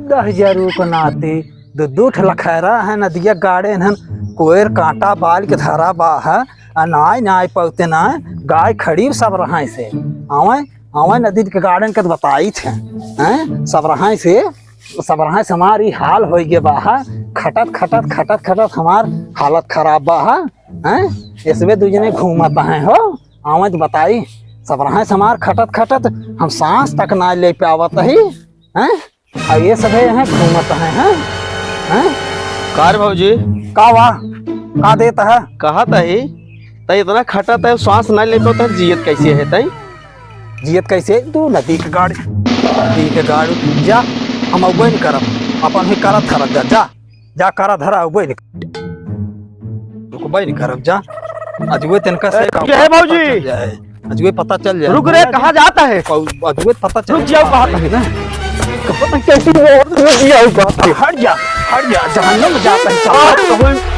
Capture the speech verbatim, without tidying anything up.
दहिजरू के नाती दू दू ठे लखैरा है, नदिया गाड़े हन, कोयर कांटा बाल के धरा बा है, आ नाय नाय पौते ना, गाय खड़ी सब रहाय से। आवे, आवे नदी के गाड़न के तो बताई थे, हैं? सब रहाय से, सब रहाय से हमार ई हाल होई गे बा है, खटत, खटत, खटत, खटत हमार हालत खराब बा है, हैं? इसबे दू जने घूमत हैं हो, आवे तो बताई, सब रहाय से हमार खटत, खटत हम सांस तक ना ले पावत ही, हैं? अब ये सब है यहाँ घूमत है, हैं? हैं? का रे भौजी? का वा? का देत है? कहत ही, तै इतना खटत है, सांस ना लेतो, तै जियत कैसे है तै? जियत कैसे? तू नदी के गाड़ी, नदी के गाड़ी, जा, हम अउबे नहीं करब, अपन ही करत धरत जा, जा, जा करत धरा, अउबे नहीं, रुकबे नहीं करब, जा, अजुए तनका से ए, ये है भौजी। अजुए पता चल जाए। रुक रे, कहाँ जाता है? अजुए पता चल रुक जाओ, कहाँ जाता है? कैसे और रुक जाओ, बात है। हट जा, हट जा, जहन्नुम में जाता है, चल।